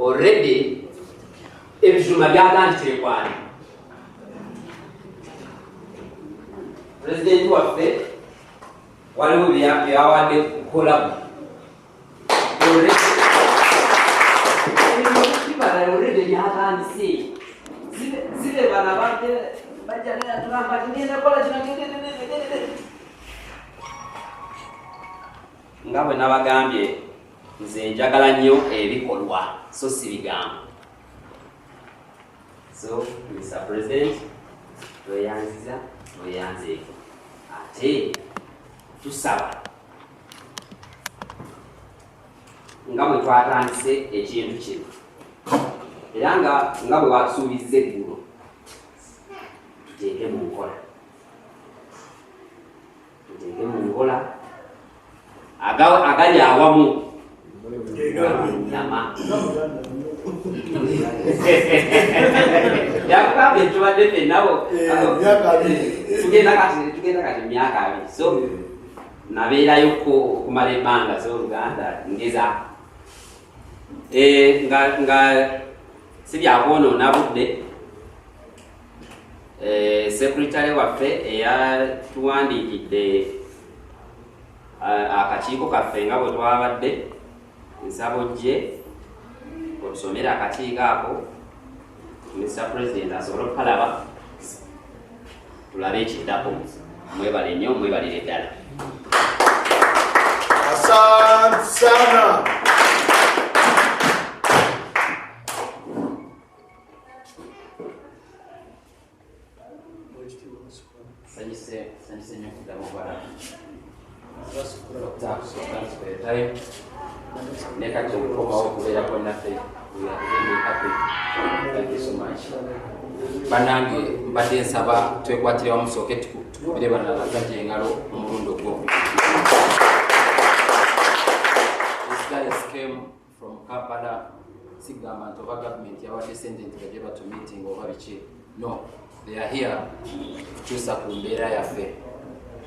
Already ebijuma byatandikire kwani pulezidenti waffe waliwo byawadde kukolamu already byatandise zibe bana bajja tugamba ngenda kola kino nga bwe nabagambye nze njagala nnyo ebikolwa so si bigambo. So Mr President, tweyanziza tweyanzeeko, ate tusaba nga bwe twatandise ekintu kino era nga bwe watusuubizza eggulo tuteeke mu nkola, tuteeke mu nkola agali awamu nyama. Yakugambye tubadde ffennawo tugenda kati myaka 20, so nabeerayoko okumala ebbanga z'oluganda ngeza nga si byakwonoona budde. Sekuritale waffe eyatuwandiikidde akakiiko kaffe nga bwe twabadde, nsaba ojje otusomere akakiiko ako Mr President asobole okukalaba tulabe ekiddako. Mwebale nnyo, mwebalire ddala. Asante sana. Sanyuse nnyo okuddamu obala. Dr. Thanks for your time. Ne kati okukomawo okubeerako naffe, we are really happy. Thank you so much. Bannange, mbadde nsaba twekwatire wamu, tusooke tukubire bano abasajja engalo omulundi ogwokubiri. These guys came from Kampala. Sigamba nti oba gavumenti yawadde sente nti bajje batu meeting oba biki. No, they are here kukyusa ku mbeera yaffe.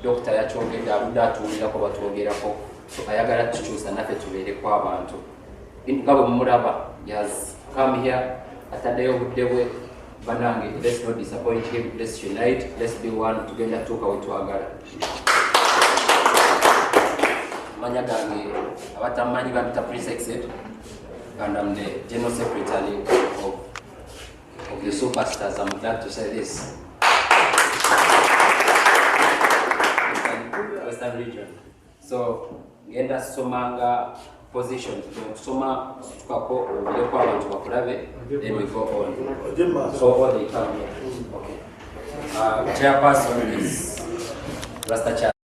Dokita yakyogedde, aludde atuwulirako batwogerako, so ayagala tukyusa naffe tubeereko abantu nga bwe mumulaba. He has come here, ataddeyo obudde bwe. Banange, let's not disappoint him. Let's unite, let's be one. Tugenda tuuka we twagala. Amanya gange, abatamanyi, bampita Prince Exit and I'm the general secretary of the Superstars. I'm glad to say this, Western Region. So ngenda somanga position, kusoma tukako owulireko abantu bakulabe, then we go on. So all they come here. Okay. Chairperson is Rasta Cha.